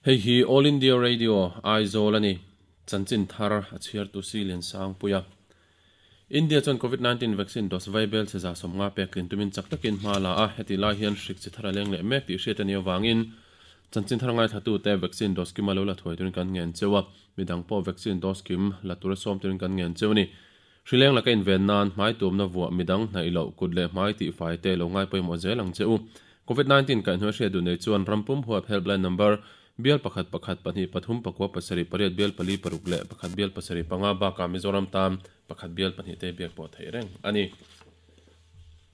Hei hi All India Radio, Aizawl a ni. Chanchin thar a chhiartu si Liansangpuia. India chuan Covid 19 vaccine dose vaibel chhe 150 pek tlin tumin chak takin hma la a, hetih lai hian hrik chi thar a leng leh mek tih hriat a nih avangin chanchin thar ngaithlatute vaccine dose kima lo la thuai turin kan ngen cheu a, midang pawh vaccine dose kim la tura sawm turin kan ngen cheu a ni. Hrileng laka inven nan hmai tumna vuah midang hnaih loh kut leh hmai tih fai te lo ngai pawimawh zel ang che u. Covid 19 kaihhnuai hriat duh nei chuan ram pum huap helpline number bial pakhat pakhat pahnih pathum pakua pasarih pariat bial pali paruk leh pakhat bial pasarih panga bakah Mizoram tan pakhat bial pahnih te biak pawh theih reng a ni.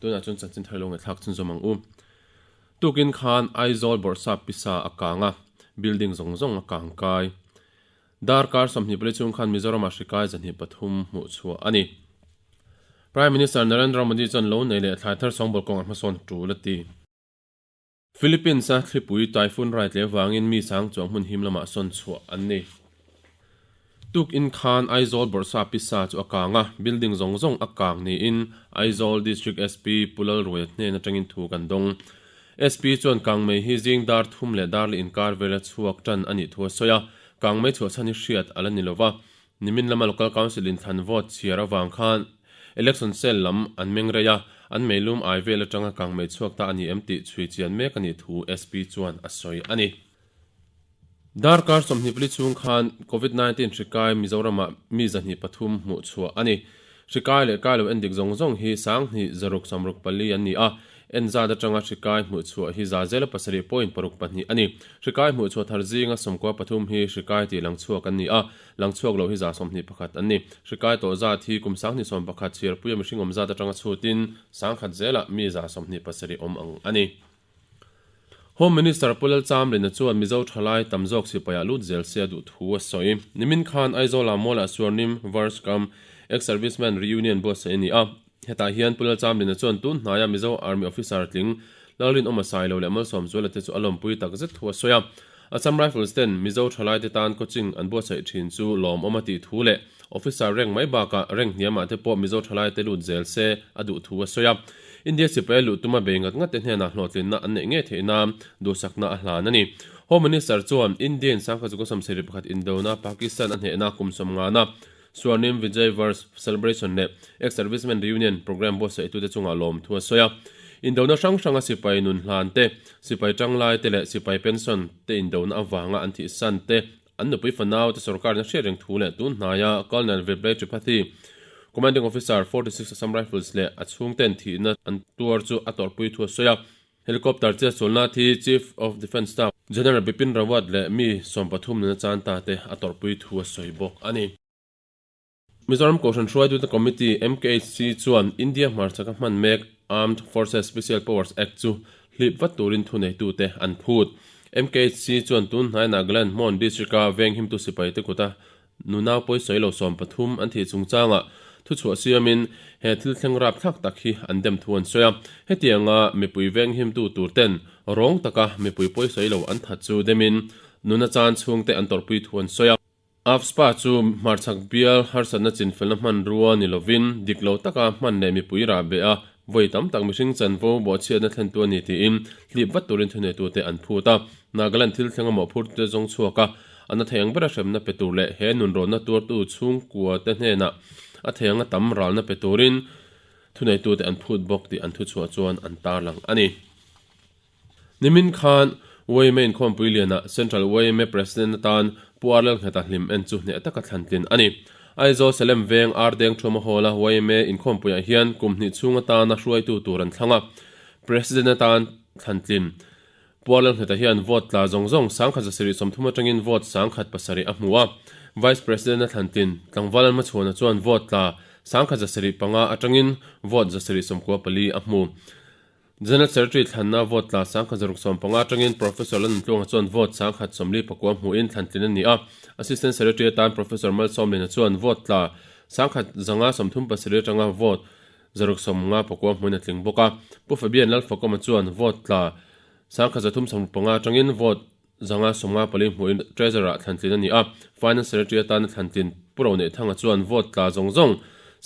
Tunah chuan chanchin thar lo ngaihthlak chhunzawm ang u. Tukin khan Aizawl Bawrhsap pisa a kang a, building zawng zawng a kang kai. Darkar 24 chhung khan Mizoramah hri kai 103 hmuh chhuah a ni. Prime Minister Narendra Modi chuan lo nei leh thlai thar sawngbawl kawngah hmasawn tul a ti. Philippines-a thlipui typhoon rai tle vangin mi sang chuang hmun him lamah sawn chhuah an ni. Tukin khan Aizawl Bawrhsa pisa chu a kang a, building zawng zawng a kang niin Aizawl District SP Pu Lalruaia hnen atangin thu kan dawng. SP chuan kangmei hi zing dar thum leh dar leh inkar vela chhuak tan a nih thu a sawi a, kangmei chhuahchhan hi hriat a la ni lova. Nimin lama Local Council in thlan vote chhiar avang khan Election Cell lam an meng rei a, an meilum ai vel atanga kangmei chhuak ta a ni em tih chhui chian mek a nih thu SP chuan a sawi a ni. Darkar 24 chhung khan Covid 19 hri kai Mizoramah mi 103 hmuh chhuah a ni. Hri kai leh kai lo endik zawng zawng hi 2664 an ni a, en zat atanga hri kai hmuh chhuah hi 7.72 a ni. Hri kai hmuh chhuah thar zinga 13 hi hri kai tih lang chhuak an ni a, lang chhuak lo hi 21 an ni. Hri kai tawh zat hi kum 2021 chhiarpuia mihring awm zat atanga chhutin 100 zelah mi 27 awm ang a ni. Home Minister Pu Lalchamrina chuan Mizo thalai tam zawk sipai ah lut zel se a duh thu a sawi. Nimin khan Aizawl ah Mall ah Swarnim Varsh Kam Ex-Servicemen Reunion buatsaih a ni a. Hetah hian Pu Lalchamrina chuan tun hnaia Mizo Army Officer tling Lalrinawma Sailo leh Malsawmzuala te chu a lawmpui tak zet thu a sawi a. Assam Rifles ten Mizo thalai te tan coaching an buatsaih thin chu lawmawm a tih thu leh Officer reng mai bakah reng hniamah te pawh Mizo thalai te lut zel se a duh thu a sawi a. India sipai luh tuma bei ngat ngat te hnenah hlawhtlinna an neih ngei theih nan duhsakna a hlan a ni. Home Minister chuan Indian 1971 indona Pakistan a hnehna kum sawmngana Swarnim Vijay Varsh Celebration leh Ex-Servicemen Reunion Programme buatsaih-tute chungah lawm thu a sawi a. Indona hrang hranga sipai nun hlan te, sipai tanglai te leh sipai pension te indona avanga an thihsan te An nupui fanau te sorkarin a hriat reng thu leh tun hnaia Colonel Vibhay Tripathi, Commanding Officer, 46 Assam Rifles leh a chhungten thihna an tuar chu a tawrhpui thu a sawi a. Helicopter che sualna thi Chief of Defence Staff, General Bipin Rawat leh mi 13 nuna chan ta te a tawrhpui thu a sawi bawk a ni. Mizoram Kohhran Hruaitute Committee, MKHC, chuan India hmarchhaka hman mek Armed Forces Special Powers Act chu hlip vat turin thuneitute an phut. MKHC chuan tun hnai Nagaland Mon District-a venghimtu sipaite kuta nunau pawisawi lo 13 an thih chungchangah thuchhuah siamin he thil thleng rapthlak tak hi an dem thu an sawi a. Hetianga mipui venghimtu turten rawng taka mipui pawisawi lo an that chu demin nuna chan chhungte an tawrhpui thu an sawi a. AFSPA chu hmarchhak bial harsatna chinfelna hmanrua ni lovin dik lo taka hman leh mipui rah beh a, vawi tam tak mihring chanvo bawhchhiatna thlentu a ni tiin hlip vat turin thuneitute an phut a. Nagaland thil thleng a mawhphurtute zawng chhuak a, a na thei ang bera hremna pe tur leh he nunrawnna tuartu chhungkua te hnenah a thei anga tam ralna pe turin thuneitute an phut bawk tih an thuchhuah chuan an tarlang a ni. Nimin khan YMA inkhawmpui lianah Central YMA President atan Pu R Lalngheta hlim en chu hneh taka thlantlin a ni. Aizawl Salem veng R Deng Thuama Hall-a YMA inkhawmpuiah hian kum hnih chhung atana hruaitu tur an thlang a. President atan thlantlin Pu R Lalngheta hian vote tla zawng zawng 1730 atangin vote 1007 a hmu a. Vice President a thlantlin Tlangval Lalhmachhuana chuan vote tla 1075 atangin vote 794 a hmu. General Secretary thlanna vote tla 1615 atangin Professor Lalnuntluanga chuan vote 149 hmuhin thlantlin a ni a. Assistant Secretary atan Professor Malsawmlina chuan vote tla 1137 atanga vote 659 hmuhin a tling bawk a. Pu Fabian Lalfakawma chuan vote tla 1365 atangin vote 154 hmuhin Treasurer-ah thlantlin a ni a. Finance Secretary atana thlantlin Pu Roneihthanga chuan vote tla zawng zawng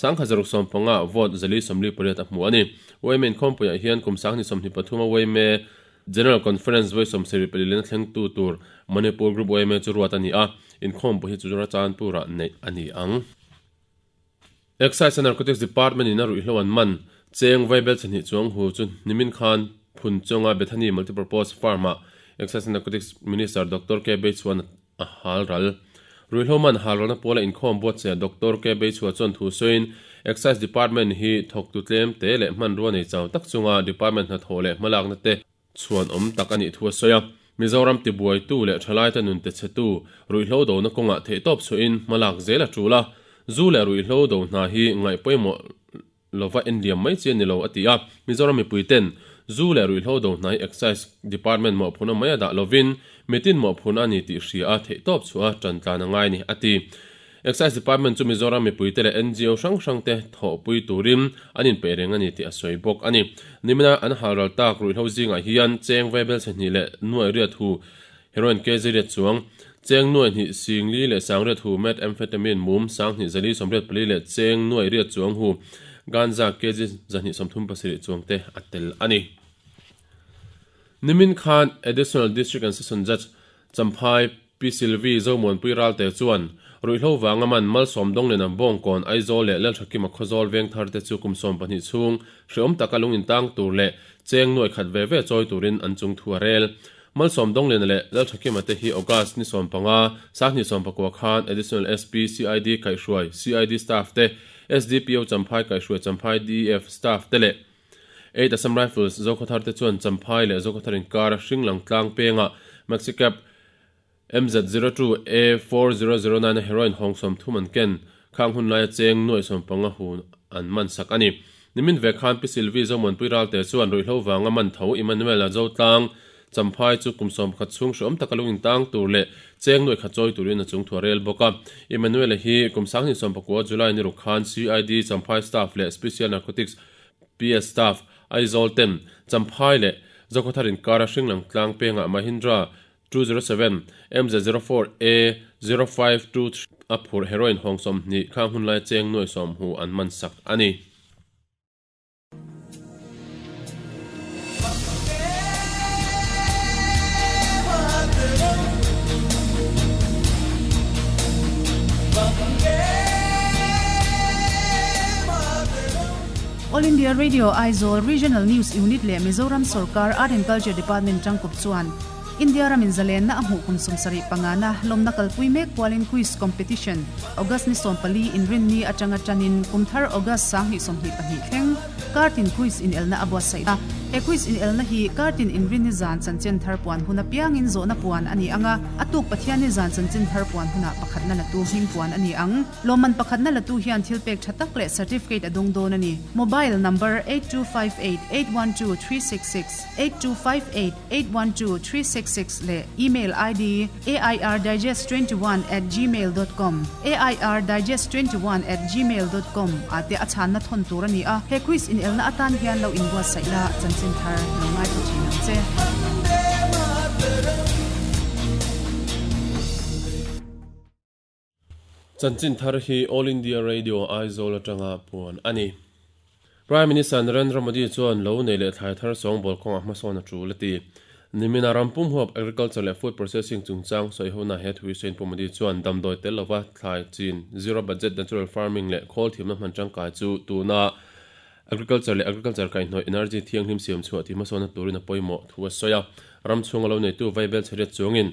1615 vote 448 a hmu a ni. YMA inkhawmpuiah hian kum 2023 a YMA. General Conference vawi 75 lena thlengtu tur Manipur Group yma chu ruat a ni a, inkhawmpui hi Churachandpur-ah neih a ni ang. Excise and Narcotics Department in a ruihhlo an man cheng vaibel chhahnih chuang hu chu nimin khan phun chawnga Bethany Multipurpose Farm-ah Excise and Narcotics Minister Doctor K Beichhuan a hal ral. Ruihhlo man hal ralna pawla inkhawm buatsaih Doctor K Beichhua chuan thu sawiin Excise Department hi thawktu tlem te leh hmanrua nei chau tak chunga department hnathawh leh hmalakna te chhuan awm tak a nih thu a sawi a. Mizoram tibuaitu leh thalaite nun te chhetu ruihhlo dona kawngah theihtawp chhuahin hmalak zel a tul a, zu leh ruihhlo do hna hi ngaih pawimawh lova enliam mai chi a ni lo a ti a. Mizoram mipuiten zu leh ruihhlo do hna hi Excise Department mawhphurhna mai a dah lovin mitin mawhphurhna a ni tih hria a theihtawp chhuah a tantlan a ngai a ni a ti. Excise Department chu Mizoram mipuite leh ngo hrang hrangte thawhpui turin an inpeih reng a ni tih a sawi bawk a ni. Nimina an halral tak ruihhlo zingah hian cheng vaibel chhe hnih leh nuai riat hu heroin kg riat chuang, cheng nuai hnih singli leh sang riat hu methamphetamine mum sanghnih zali sawmriat pali leh cheng nuai riat chuang hu ganja kg 237 chuang te a tel a ni. Nimin khan Additional District and Session Judge Champhai Pi Sylvie Zomuanpui Ralte chuan ruihhlo vanga man Malsawm Dawnglen a Bawngkawn Aizawl leh Lalthakima Khawzawl Vengthar te chu kum 12 chhung hreawm taka lung intang tur leh cheng nuai khat ve ve chawi turin an chung thu a rel. Malsawm Dawnglen leh Lalthakima te hi August ni 15, 2019 khan Additional SP CID kaihhruai CID staff te, SDPO Champhai kaihhruai Champhai DEF staff te leh Eight Assam Rifles Zokhawthar te chuan Champhai leh Zokhawthar inkar Hringlang tlang pengah Maxicab MZ02 A4009 a heroin hawng 30 an ken khang hun laia cheng nuai 15 hun an man sak a ni. Nimin ve khan Pi Sylvie Zomuanpui Ralte chuan ruihhlo vanga man tho Emmanuel-a Zotlang Champhai chu kum 11 chhung hreawm taka lung intang tur leh cheng nuai khat chawi turin a chung thu a rel bawk a. Emmanuel-a hi kum 2019 July ni ruk khan CID Champhai staff leh Special Narcotics PS Staff, Aizawl ten Champhai leh Zokhawthar inkara Hringlang tlang pengah Mahindra 207 MZ04 A0523 a phurh heroin hawng 20 khang hun laia cheng nuai 10 hu an man sak a ni. All India Radio Aizawl Regional News Unit leh Mizoram Sorkar Art and Culture Department tangkawp chuan India ramin zalenna a hmuh kum 75 na lawmna kalpui mek pualin Quiz Competition August ni 14 inrinni atanga tanin kumthar August 2022 thleng kartin quiz inelna a buatsaih a. He quiz inelna hi kartin inrinni zan chanchin thar puan hun apiangin zawhna puan a ni ang a, a tuk Pathianni zan chanchin thar puan hunah pakhatna latu hming puan a ni ang. Lawmman pakhatna latu hian thil pek tha tak leh certificate a dawng dawn a ni. Mobile number 8258812366, 8258812366 leh email ID airdigest21@gmail.com, airdigest21@gmail.com ah te a chhanna thawn tur a ni a. He quiz inelna atan hian lo inbuatsaih la, chanchin thar lo ngaithla thin ang che. Chanchin thar hi All India Radio Aizawl atanga puan a ni. Prime Minister Narendra Modi chuan lo nei leh thlai thar sawngbawl kawngah hmasawn a tul a ti. Nimina ram pum huap Agriculture leh Food Processing chungchang sawihona he thu hi sawiin Pu Modi chuan damdawi tel lova thlai chin, Zero Budget Natural Farming leh khawl thiamna hman tangkai chu tuna Agriculture leh Agriculture kaihhnawih Energy thianghlim siam chhuah tih hmasawnna turin a pawimawh thu a sawi a. Ram chhunga lo neitu vaibel chheriat chuangin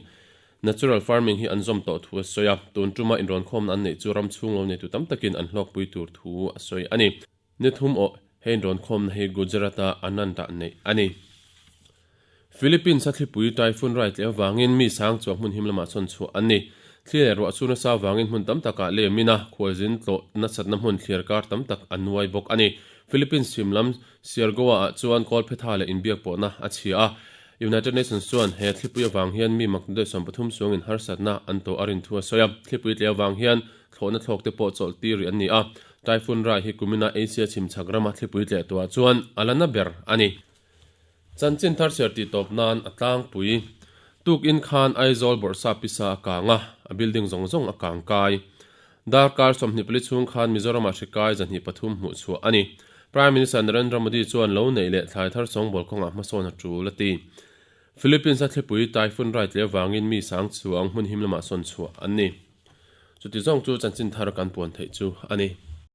Natural farming hi an zawm tawh thu a sawi a, tun tuma inrawnkhawmna an neih chu ram chhung lo neitu tam takin an hlawkpui tur thu a sawi a ni. Ni thum awh, he inrawnkhawmna hi Gujarat-a Anand-ah neih a ni. Philippines-a thlipui Typhoon Rai tleh avangin mi sang chuang hmun him lamah sawn chhuah an ni. Thli leh ruah chu nasa avangin hmun tam takah lem in a, khualzin tlawh nasatna hmun thliar kar tam tak a nuai bawk a ni. Philippines chhim lam Siargoa-ah chuan kawlphetha leh inbiak pawhna a chhia a, United Nations chuan he thlipui avang hian mi makdoi 13 chuangin harsatna an tawh a rin thu a sawi a. Thlipui tleh avang hian thlawhna thlawk te pawh chawlh tir rih an ni a. Typhoon Rai hi kumina Asia chhim chhak rama thlipui tleh tuah chuan a la na ber a ni. Chanchin thar chhiar tih tawp nan a tlangpui. Tukin khan Aizawl bawrhsa pisa a kang a, a building zawng zawng a kang kai. Darkar 24 chhung khan Mizoramah hri kai 103 hmuh chhuah a ni. Prime Minister Narendra Modi chuan lo neih leh thlai thar sawngbawl kawngah hmasawn a tul a ti. Philippines-a thlipui Typhoon Rai tleh avangin mi sang chuang hmun him lamah sawn chhuah an ni. Chuti zawng chu chanchin thar kan puan theih chu a ni.